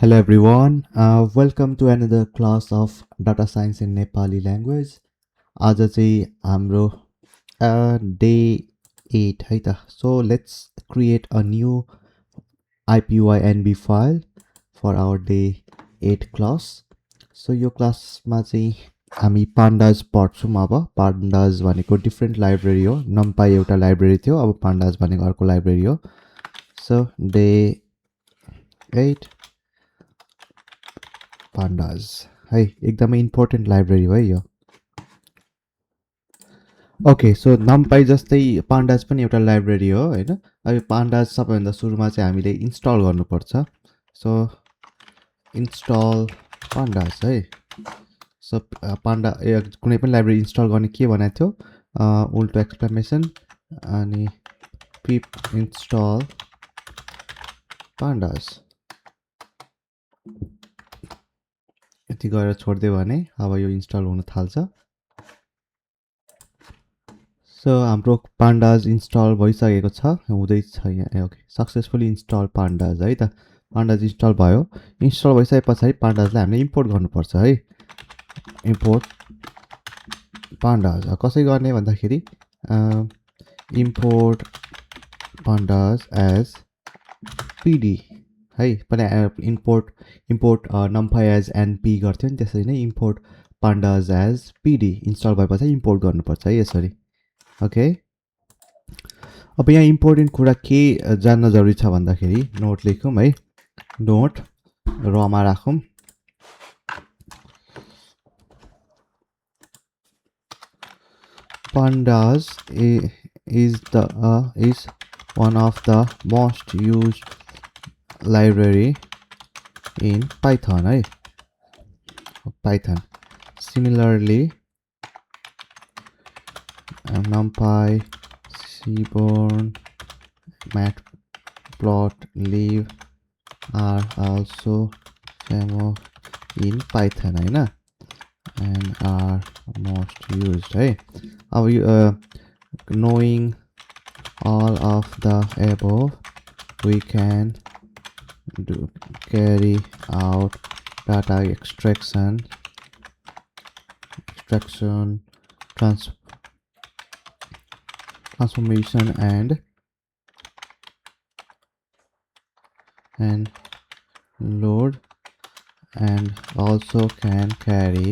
Hello everyone, welcome to another class of data science in Nepali language. आज चाहिँ हाम्रो day 8 है त. So let's create a new IPYNB file for our day 8 class. So यो क्लासमा चाहिँ हामी pandas पढ्छौँ अब. Pandas भनेको different library हो. NumPy एउटा library थियो, अब pandas भनेको अर्को library हो. So day 8 pandas है एकदमै इम्पोर्टेन्ट लाइब्रेरी हो यो. ओके सो नम्पाई जस्तै पान्डाज पनि एउटा लाइब्रेरी हो हैन. अब पान्डाज सबैभन्दा सुरुमा चाहिँ हामीले इन्स्टल गर्नुपर्छ. सो इन्स्टल पान्डाज है. सो पान्डा कुनै पनि लाइब्रेरी इन्स्टल गर्ने के भनेको थियो उल्टो एक्सक्लेमेसन अनि पिप इन्स्टल पान्डाज यति गरेर छोड्दियो भने अब यो इन्स्टल हुन थाल्छ. सो हाम्रो पान्डाज इन्स्टल भइसकेको छ, हुँदैछ यहाँ. ओके सक्सेसफुली इन्स्टल पान्डाज है त. पान्डाज इन्स्टल भयो. इन्स्टल भइसके पछाडि पान्डाजलाई हामीले इम्पोर्ट गर्नुपर्छ है. इम्पोर्ट पान्डाज कसरी गर्ने भन्दाखेरि इम्पोर्ट पान्डाज एज पिडी है. पहिला इम्पोर्ट नम्पाई एज एनपी गर्थ्यो नि, त्यसरी नै इम्पोर्ट पान्डाज एज पिडी इन्स्टल भएपछि इम्पोर्ट गर्नुपर्छ है यसरी. ओके अब यहाँ इम्पोर्टेन्ट कुरा के जान्न जरुरी छ भन्दाखेरि नोट लेखौँ है. नोट रमा राखौँ. Pandas is one of the most used library in Python है. Python. Similarly, NumPy, Seaborn, Matplotlib are also famous in Python हैन, and are most used है. अब knowing all of the above, we can carry out data extraction, transformation and load, and also can carry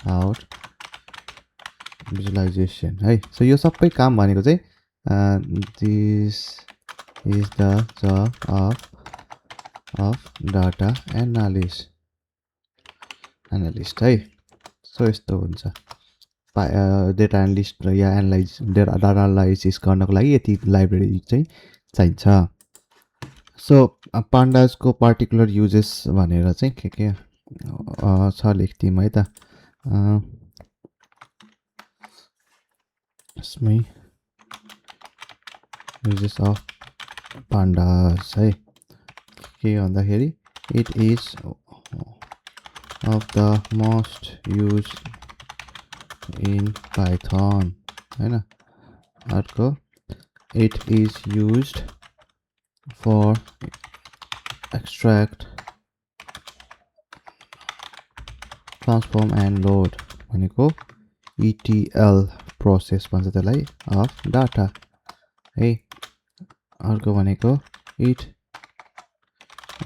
out visualization है. So यो सबै काम भनेको चाहिँ this is the job of data analyst है. So यस्तो हुन्छ. डेटा एनालिस्ट या data analysis गर्नको लागि यति लाइब्रेरी चाहिँ चाहिन्छ. सो पान्डाजको पार्टिकुलर युजेस भनेर चाहिँ के छ लेख्दिउँ है त. यसमै uses of pandas है. के भन्दाखेरि it is of the most used in Python हैन. अर्को it is used for extract, transform and load भनेको ETL प्रोसेस भन्छ त्यसलाई अफ डाटा है. अर्को भनेको it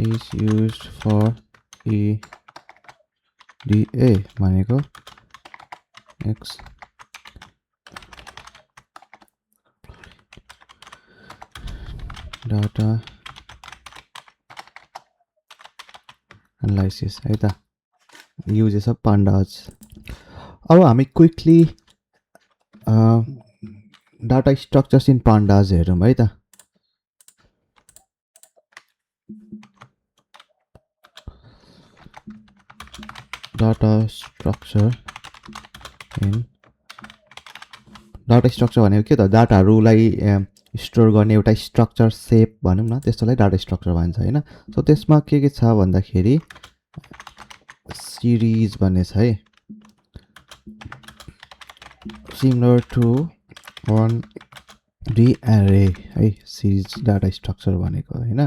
is used for EDA भनेको डाटा एनालाइसिस है त. Uses of pandas. अब हामी quickly data structures in pandas हेरौँ है त. डाटा स्ट्रक्चर भनेको के त, डाटाहरूलाई स्टोर गर्ने एउटा स्ट्रक्चर सेप भनौँ न, त्यस्तोलाई डाटा स्ट्रक्चर भन्छ हैन. सो त्यसमा के छ भन्दाखेरि सिरिज भन्ने छ है. similar to one the array है. सिरिज डाटा स्ट्रक्चर भनेको हैन.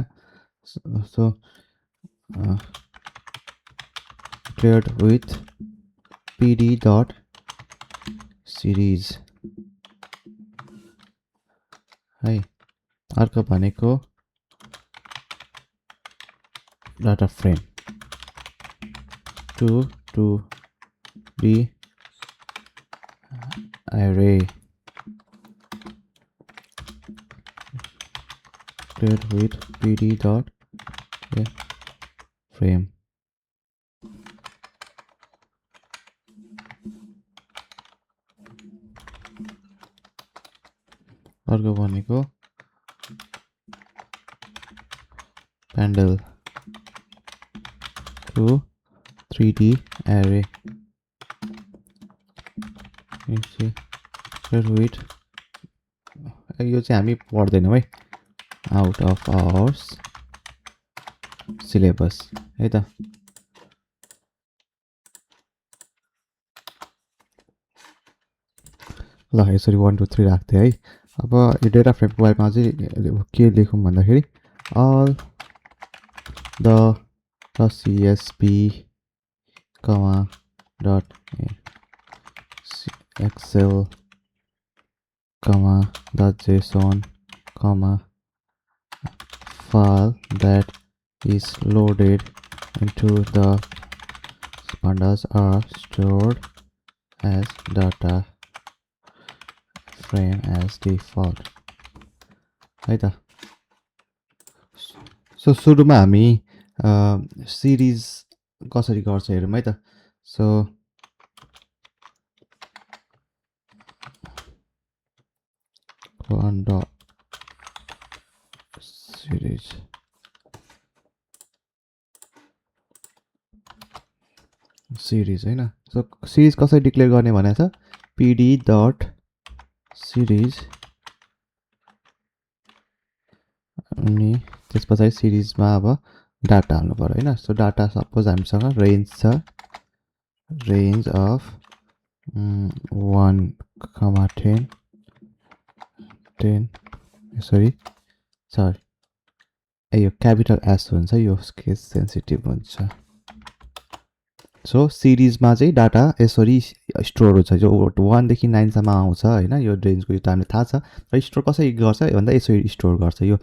So declared with pd dot series है अर्को भनेको data frame to the array declared with pd dot frame अर्को भनेको handle to 3D array with यो चाहिँ हामी पढ्दैनौँ है आउट अफ आवर्स सिलेबस है त ल यसरी 1 2 3 राख्थे है अब यो डेटा फ्रेमको बारेमा चाहिँ के लेखौँ भन्दाखेरि all the .csv dot excel .json file that is loaded into the pandas are stored as data frame as default है त सो सुरुमा हामी सिरिज कसरी गर्छ हेरौँ है त सो one dot series हैन सो सिरिज कसरी डिक्लेयर गर्ने भनेको छ pd dot series अनि त्यसपछि सिरिजमा अब डाटा हाल्नु पर्यो हैन सो डाटा सपोज हामीसँग रेन्ज छ रेन्ज अफ 1,10 सरी यो क्यापिटल एस हुन्छ यो केस सेन्सिटिभ हुन्छ सो सिरिजमा चाहिँ डाटा यसरी स्टोर हुन्छ जो 1 देखि 9 सम्म आउँछ हैन यो रेन्जको यो त हामीलाई थाहा छ र स्टोर कसरी गर्छ भन्दा यसरी स्टोर गर्छ यो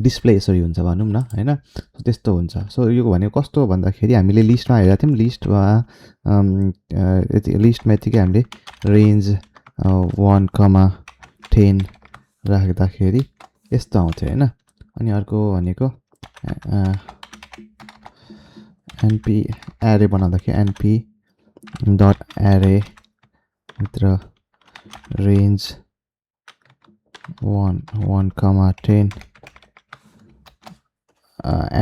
डिस्प्ले यसरी हुन्छ भनौँ न हैन त्यस्तो हुन्छ सो यो भनेको कस्तो भन्दाखेरि हामीले लिस्टमा हेरेका थियौँ लिस्टमा लिस्टमा यतिकै हामीले रेन्ज 1,10 राख्दाखेरि यस्तो आउँथ्यो हैन अनि अर्को भनेको np array बनाउँदाखेरि np dot array भित्र रेन्ज 1,10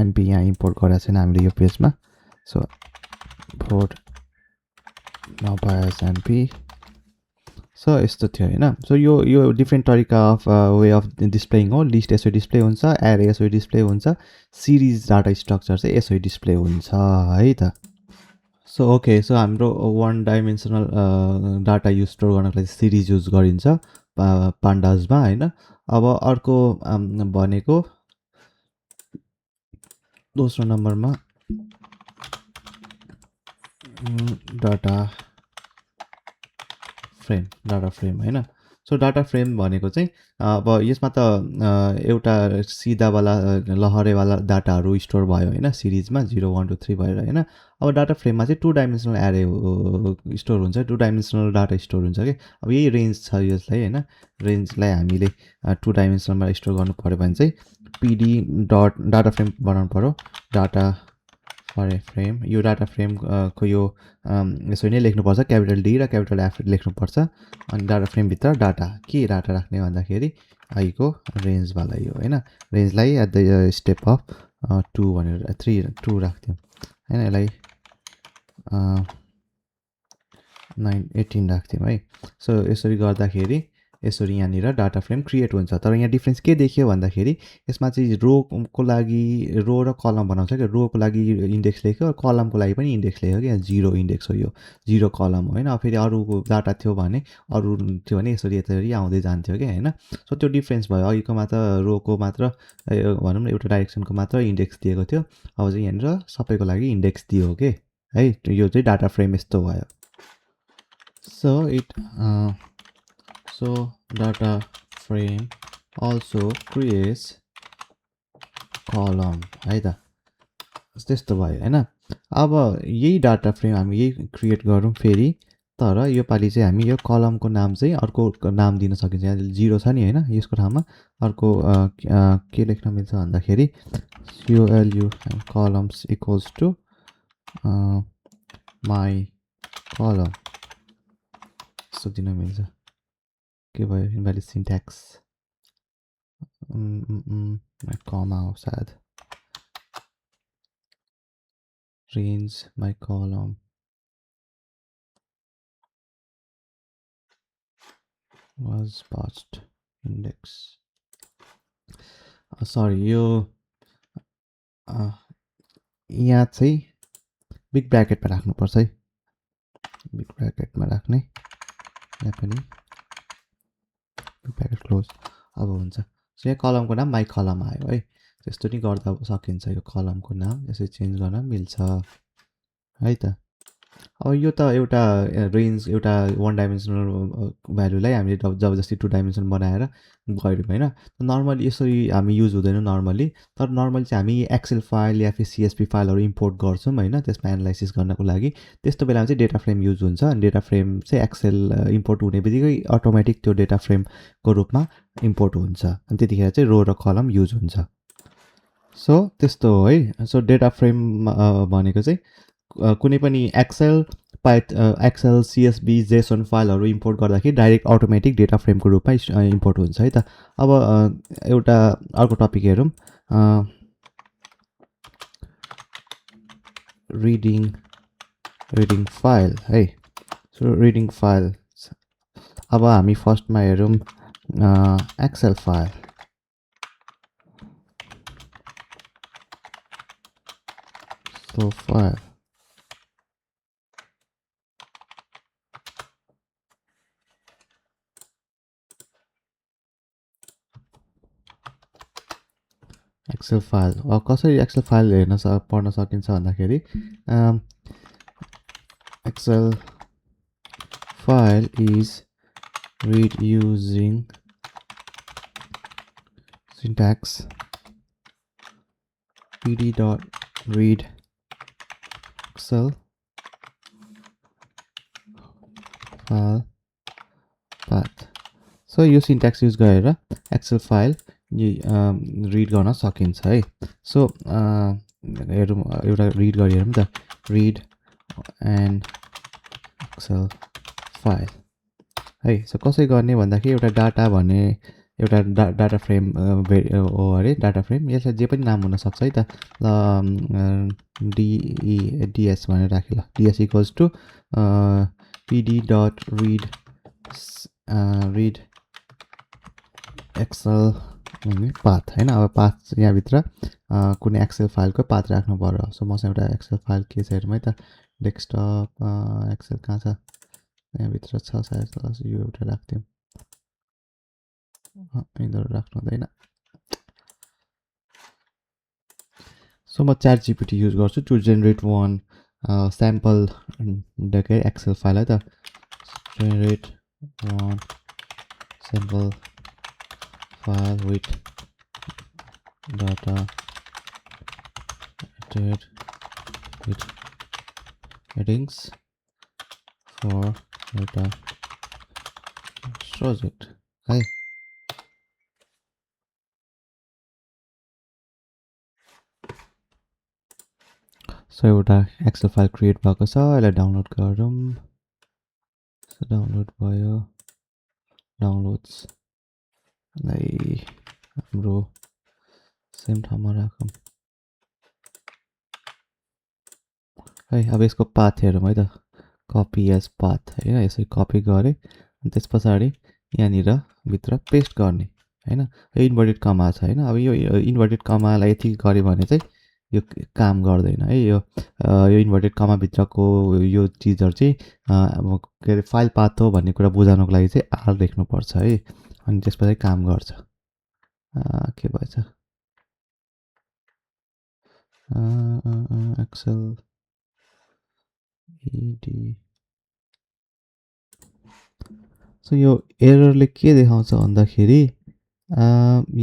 np यहाँ इम्पोर्ट गरेको छैन हामीले यो पेजमा सो import नपाएस np सो यस्तो थियो हैन सो यो डिफरेन्ट तरिका अफ वे अफ डिस्प्लेइङ हो लिस्ट यसो डिस्प्ले हुन्छ एरे यसो डिस्प्ले हुन्छ सिरिज डाटा स्ट्रक्चर चाहिँ यसो डिस्प्ले हुन्छ है त सो ओके सो हाम्रो वन डाइमेन्सनल डाटा युज स्टोर गर्नको लागि सिरिज युज गरिन्छ पान्डाजमा हैन अब अर्को भनेको दोस्रो नम्बरमा डाटा फ्रेम हैन सो डाटा फ्रेम भनेको चाहिँ अब यसमा त एउटा सिधावाला लहरेवाला डाटाहरू स्टोर भयो हैन सिरिजमा 0 1 2 3 भएर हैन अब डाटा फ्रेममा चाहिँ 2 डाइमेन्सनल एरे स्टोर हुन्छ 2 डाइमेन्सनल डाटा स्टोर हुन्छ के अब यही रेन्ज छ यसलाई हैन रेन्जलाई हामीले 2 डाइमेन्सनलमा स्टोर गर्नु पर्यो भने चाहिँ pd डट डाटा फ्रेम बनाउनु पर्यो डाटा फ्रेम यो डाटा फ्रेम को यो यसरी नै लेख्नुपर्छ क्यापिटल डी र क्यापिटल एफ लेख्नुपर्छ अनि डाटा फ्रेम भित्र डाटा के डाटा राख्ने भन्दाखेरि आइको रेन्जवाला यो हैन रेन्जलाई एट द स्टेप अफ 2 भनेर 2 राख्थ्यौँ हैन यसलाई 18 राख्थ्यौँ है सो यसरी गर्दाखेरि यसरी यहाँनिर डाटा फ्रेम क्रिएट हुन्छ। तर यहाँ डिफ्रेन्स के देखियो भन्दाखेरि यसमा चाहिँ रोको लागि रो र कलम बनाउँछ क्या। रोको लागि इन्डेक्स लेख्यो, कलमको लागि पनि इन्डेक्स लेख्यो क्या। 0 इन्डेक्स हो यो, 0 कलम हो होइन। अब फेरि अरूको डाटा थियो भने यसरी यसरी आउँदै जान्थ्यो क्या होइन। सो त्यो डिफ्रेन्स भयो। अघिकोमा त रोको मात्र भनौँ न एउटा डाइरेक्सनको मात्र इन्डेक्स दिएको थियो, अब चाहिँ यहाँनिर सबैको लागि इन्डेक्स दियो के है। यो चाहिँ डाटा फ्रेम यस्तो भयो। So data frame also creates column है त, त्यस्तो भयो होइन। अब यही डाटा फ्रेम हामी यही क्रिएट गरौँ फेरि, तर यो पालि चाहिँ हामी यो कलमको नाम चाहिँ अर्को नाम दिन सकिन्छ। यहाँ 0 छ नि होइन, यसको ठाउँमा अर्को के लेख्न मिल्छ भन्दाखेरि COLU columns equals to my column यस्तो दिन मिल्छ। के भयो इनभ्यालिड सिन्ट्याक्स, कमा हो सायद। range my column was passed index, sorry यो यहाँ चाहिँ बिग ब्र्याकेटमा राख्नुपर्छ है, बिग ब्र्याकेटमा राख्ने, यहाँ पनि बिग ब्र्याकेट क्लोज। अब हुन्छ। सो यहाँ कलमको नाम माई कलम आयो है। त्यस्तो नि गर्दा सकिन्छ, यो कलमको नाम यसरी चेन्ज गर्न मिल्छ है त। अब यो त एउटा रेन्ज, एउटा 1 डाइमेन्सनल भ्यालुलाई हामीले जबरजस्ती 2 डाइमेन्सन बनाएर गऱ्यौँ होइन। नर्मली यसरी हामी युज हुँदैन नर्मली, तर नर्मली चाहिँ हामी एक्सेल फाइल या फिर CSV फाइलहरू इम्पोर्ट गर्छौँ होइन, त्यसमा एनालाइसिस गर्नको लागि। त्यस्तो बेलामा चाहिँ डेटा फ्रेम युज हुन्छ। डेटा फ्रेम चाहिँ एक्सेल इम्पोर्ट हुने बित्तिकै अटोमेटिक त्यो डेटा फ्रेमको रूपमा इम्पोर्ट हुन्छ, अनि त्यतिखेर चाहिँ रो र कलम युज हुन्छ। सो त्यस्तो हो है। सो डेटा फ्रेम भनेको चाहिँ कुनै पनि एक्सेल CSV JSON फाइलहरू इम्पोर्ट गर्दाखेरि डाइरेक्ट अटोमेटिक डेटा फ्रेमको रूपमा इम्पोर्ट हुन्छ है त। अब एउटा अर्को टपिक हेरौँ, रिडिङ फाइल है। सो रिडिङ फाइल, अब हामी फर्स्टमा हेरौँ Excel file. So file Excel file कसरी एक्सेल फाइल पढ्न सकिन्छ भन्दाखेरि Excel file is read using syntax pd.read excel file path। So यो सिन्ट्याक्स युज गरेर एक्सेल फाइल रिड गर्न सकिन्छ है। सो हेरौँ, एउटा रिड गरी हेरौँ त, रिड एन्ड एक्सेल फाइल है। सो कसरी गर्ने भन्दाखेरि एउटा डाटा भन्ने एउटा डाटा फ्रेम हो अरे, डाटा फ्रेम यसलाई जे पनि नाम हुनसक्छ है त। DS भनेर राखेँ ल, DS equals to pd.read read Excel path होइन। अब पाथ यहाँभित्र कुनै एक्सेल फाइलको पाथ राख्नु पर्यो। सो मसँग एउटा एक्सेल फाइल के छ हेरौँ है त, डेस्कटप एक्सेल कहाँ छ, यहाँभित्र छ सायद। यो एउटा राख्थ्यौँ, यिनीहरू राख्नु हुँदैन। सो म च्याट GPT युज गर्छु टु जेनेरेट वान स्याम्पल डेके एक्सेल फाइल है त। Generate one sample file with data added with headings for data project है। सो एउटा एक्सेल फाइल क्रिएट भएको छ, यसलाई डाउनलोड गरौँ। डाउनलोड भयो, डाउनलोड्सलाई हाम्रो सेम ठाउँमा राखौँ है। अब यसको पाथ हेरौँ है त, कपी एज पाथ होइन। यसरी कपी गरेँ, अनि त्यस पछाडि यहाँनिर भित्र पेस्ट गर्ने हैन। यो इन्भर्टेड कमा छ हैन। अब यो इन्भर्टेड कमालाई यति गर्यो भने चाहिँ यो काम गर्दैन है। यो इन्भर्टेड कमा भित्रको यो चिजहरु चाहिँ अब के अरे फाइल पाथ हो भन्ने कुरा बुझाउनको लागि चाहिँ आर लेख्नुपर्छ है। अनि त्यसपछि काम गर्छ। के भएछ एक्सेल ईडी। सो यो एररले के देखाउँछ भन्दाखेरि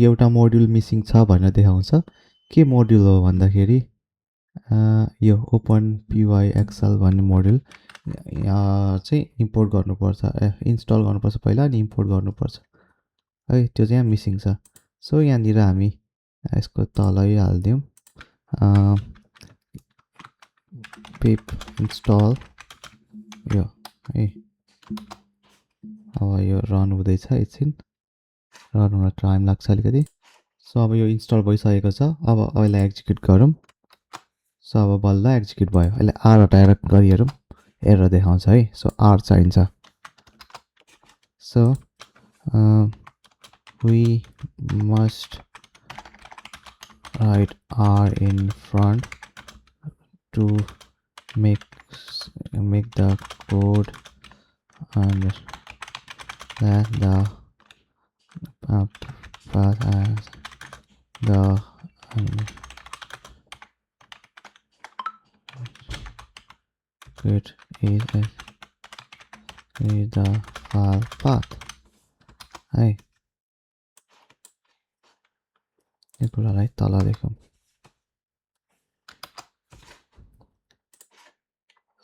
एउटा मोड्युल मिसिङ छ भनेर देखाउँछ। के मोड्युल हो भन्दाखेरि यो ओपन पीवाई एक्सेल भन्ने मोड्युल चाहिँ इम्पोर्ट गर्नुपर्छ, इन्स्टल गर्नुपर्छ पहिला अनि इम्पोर्ट गर्नुपर्छ है। त्यो चाहिँ यहाँ मिसिङ छ। सो यहाँनिर हामी यसको तलै हाल्दियौँ पिप इन्स्टल यो है। अब यो रन हुँदैछ, एकछिन रन हुन टाइम लाग्छ अलिकति। सो अब यो इन्स्टल भइसकेको छ। अब यसलाई एक्जिक्युट गरौँ। सो अब बल्ल एक्जिक्युट भयो। यसलाई आर हटाएर गरी हेरौँ, एरर देखाउँछ है। सो आर चाहिन्छ। So we must write R in front to make the code and that the path as the it is the file path है। यो कुरालाई तल लेखौँ।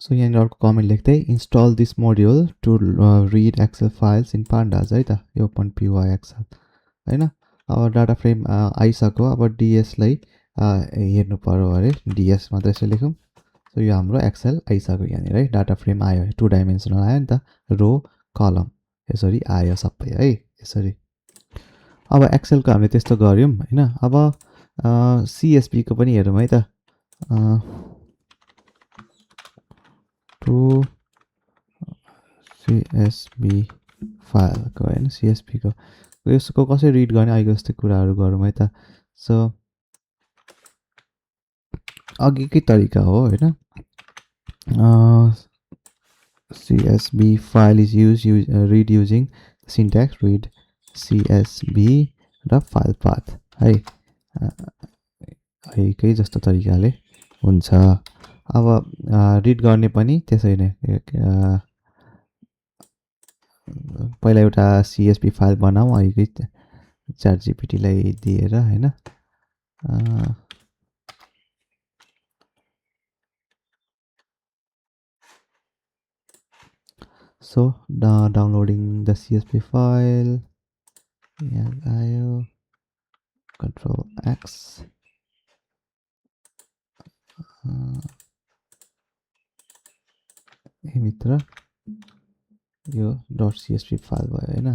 सो यहाँनिर अर्को कमेन्ट लेख्दै install this module to read Excel files in pandas है त। यो ओपन पीवाई एक्सेल हैन। अब डाटा फ्रेम आइसक्यो। अब डिएसलाई हेर्नु पर्यो अरे, डिएस मात्र यसो लेखौँ। सो यो हाम्रो एक्सेल आइसक्यो यहाँनिर है। डाटा फ्रेम आयो, 2 डाइमेन्सनल आयो नि त, रो कलम यसरी आयो सबै है यसरी। अब एक्सेलको हामीले त्यस्तो गऱ्यौँ हैन। अब सीएसपी को पनि हेरौँ है त। टु सीएसबी फाइलको हैन, सीएसपी को यसको कसरी रिड गर्ने अहिले जस्तै कुराहरू गरौँ है त। सो अघिकै तरिका हो हैन। CSV file is read using syntax read CSV र फाइल पाथ है। एकै जस्तो तरिकाले हुन्छ। अब रिड गर्ने पनि त्यसै नै पहिला एउटा CSV फाइल बनाऊ अहिलेकै च्याट जीपीटीलाई दिएर हैन। So downloading the CSV file, यहाँ आयो, Control X, भित्र यो .csv फाइल भयो हैन।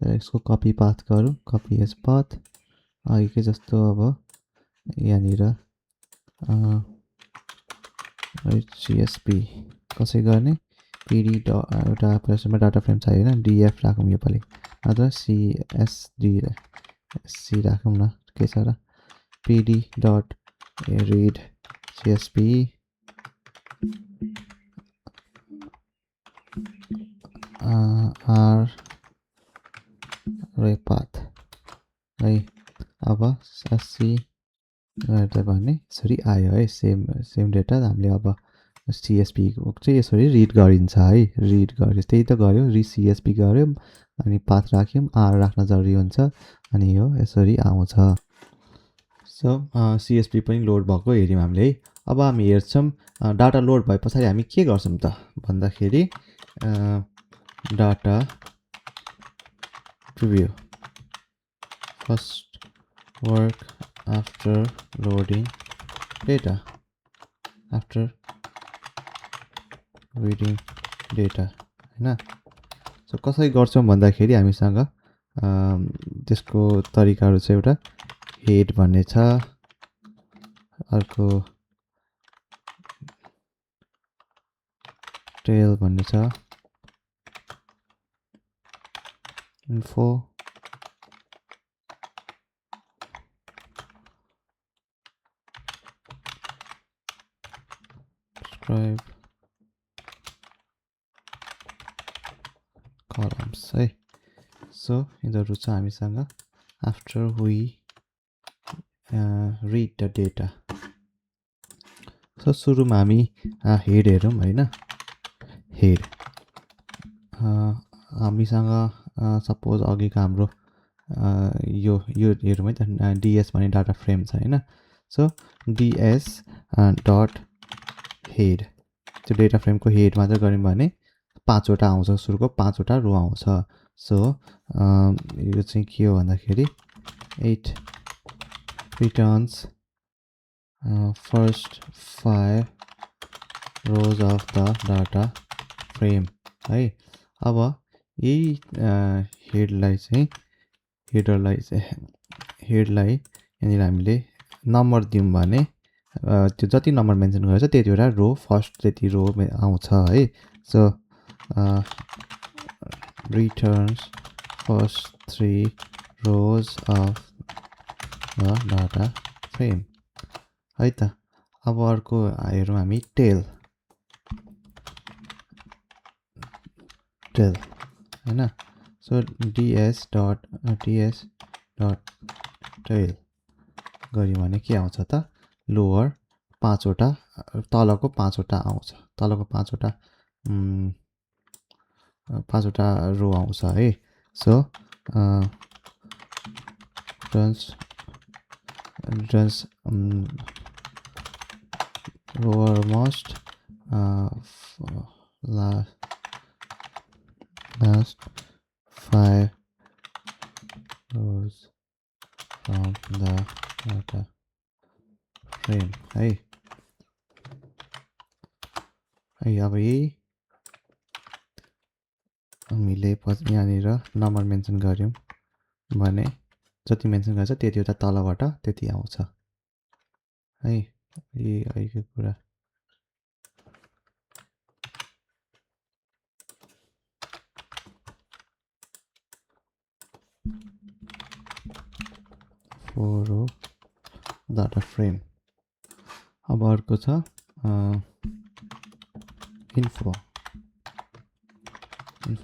यसको कपी पाथ गरौँ, कपी एज पाथ अघिकै जस्तो। अब यहाँनिर CSV कसै गर्ने, PD एउटा प्रश्नमा डाटा फ्रेम चाहियो हैन, DF राखौँ योपालि, अथवा CSD C राखौँ न, के छ र, PD dot read CSV R रे पाथ है। अब SC गर्दा भने यसरी आयो है। सेम डेटा हामीले अब CSV को चाहिँ यसरी रिड गरिन्छ है। रिड गर्यो, त्यही त गर्यो, CSV गर्यौँ अनि पाथ राख्यौँ, आर राख्न जरुरी हुन्छ अनि यो यसरी आउँछ। सो CSV पनि लोड भएको हेर्यौँ हामीले है। अब हामी हेर्छौँ डाटा लोड भए पछाडि हामी के गर्छौँ त भन्दाखेरि data preview first work after loading data after reading data हैन। सो कसरी गर्छौँ भन्दाखेरि हामीसँग त्यसको तरिकाहरू चाहिँ एउटा हेड भन्ने छ, अर्को टेल भन्ने छ info describe columns है सो यिनीहरू छ हामीसँग after we read the data so सुरुमा हामी हेड हेरौँ हैन हेड हामीसँग सपोज अघिको हाम्रो यो हेरौँ है त ds भन्ने डाटा फ्रेम छ हैन सो ds डट हेड त्यो डेटा फ्रेमको हेडमा चाहिँ गऱ्यौँ भने 5 वटा आउँछ सुरुको 5 वटा रो आउँछ सो यो चाहिँ के हो भन्दाखेरि 8 returns first 5 rows of the data frame है अब यही हेडलाई चाहिँ हेडलाई यहाँनिर हामीले नम्बर दियौँ भने त्यो जति नम्बर मेन्सन गरेछ त्यतिवटा रो फर्स्ट त्यति रो आउँछ है so returns first 3 rows of the data frame है त अब अर्को हेरौँ हामी टेल हैन सो ds डट टेल गऱ्यौँ भने के आउँछ त लोवर 5 वटा तलको 5 वटा आउँछ तलको 5 वटा 5 वटा रो आउँछ है so returns lowermost last 5 rows from the data frame है अब यही हामीले यहाँनिर नम्बर मेन्सन गर्यौँ भने जति मेन्सन गर्छ त्यतिवटा तलबाट त्यति आउँछ है यही अहिलेको कुरा फोर रो डाटा फ्रेम अब अर्को छ इन्फो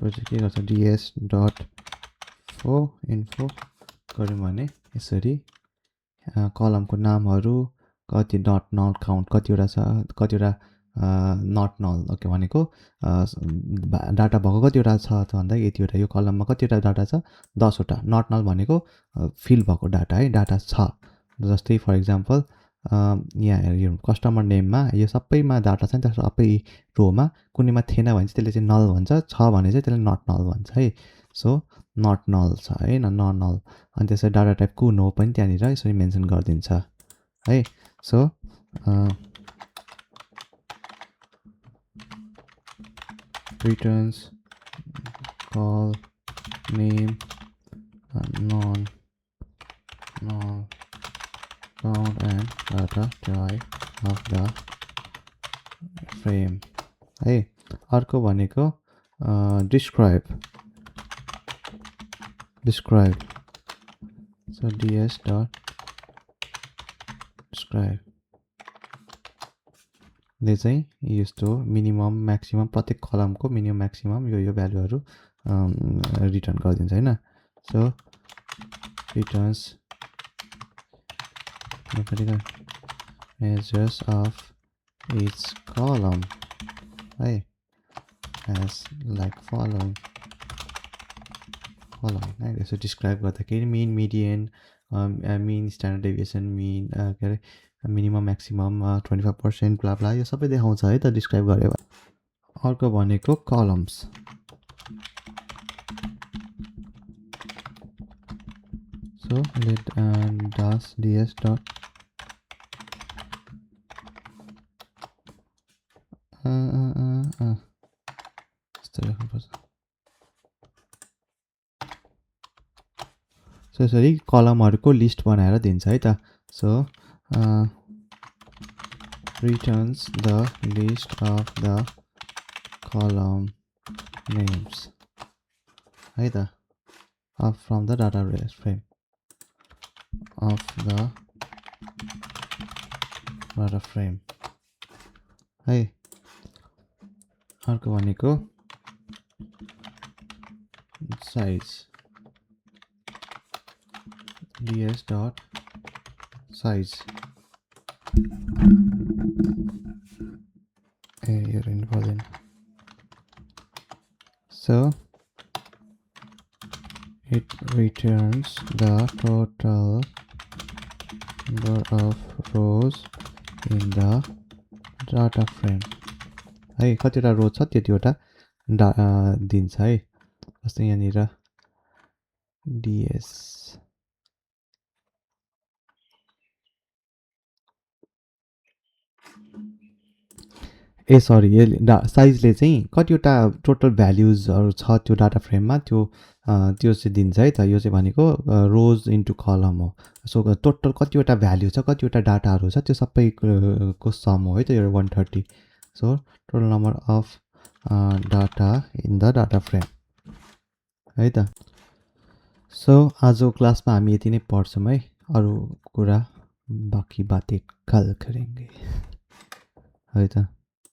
चाहिँ के गर्छ ds डट इन्फो गऱ्यौँ भने यसरी कलमको नामहरू कति डट नल काउन्ट कतिवटा छ कतिवटा नट नल ओके भनेको डाटा भएको कतिवटा छ त भन्दा यतिवटा यो कलममा कतिवटा डाटा छ 10 वटा नट नल भनेको फिल भएको डाटा है डाटा छ जस्तै फर इक्जाम्पल यहाँ हेरौँ कस्टमर नेममा यो सबैमा डाटा छ नि त सबै रोमा कुनैमा थिएन भने चाहिँ त्यसले चाहिँ नल भन्छ छ भने चाहिँ त्यसले नट नल भन्छ है सो नट नल छ है नन नल अनि त्यसरी डाटा टाइप कुन हो पनि त्यहाँनिर यसरी मेन्सन गरिदिन्छ है so returns call name non count and data type of the frame है अर्को भनेको describe so ds dot describe ले चाहिँ यस्तो मिनिमम म्याक्सिमम प्रत्येक कलमको मिनिमम म्याक्सिमम यो भ्यालुहरू रिटर्न गरिदिन्छ हैन so returns measures of each column है as like following है यसो डिस्क्राइब गर्दाखेरि mean median mean standard deviation min के अरे मिनिमम म्याक्सिमम 25% ब्ला ब्ला यो सबै देखाउँछ है त डिस्क्राइब गरे अर्को भनेको columns so let dash ds dot so यसरी कलमहरूको लिस्ट बनाएर दिन्छ है त so returns the list of the column names है त from the data frame of the data frame है अर्को भनेको size ds dot size you're important. So it returns the total number of rows in the data frame है कतिवटा रो छ त्यतिवटा दिन्छ है जस्तै यहाँनिर ds ए सरी साइजले चाहिँ कतिवटा टोटल भ्याल्युजहरू छ त्यो डाटा फ्रेममा त्यो चाहिँ दिन्छ है त यो चाहिँ भनेको रोज इन्टु कलम हो सो टोटल कतिवटा भ्याल्यु छ कतिवटा डाटाहरू छ त्यो सबैको सम हो है त यो 130 so total number of data in the data frame है त सो आजको क्लासमा हामी यति नै पढ्छौँ है अरू कुरा बाँकी बातें कल करेंगे है त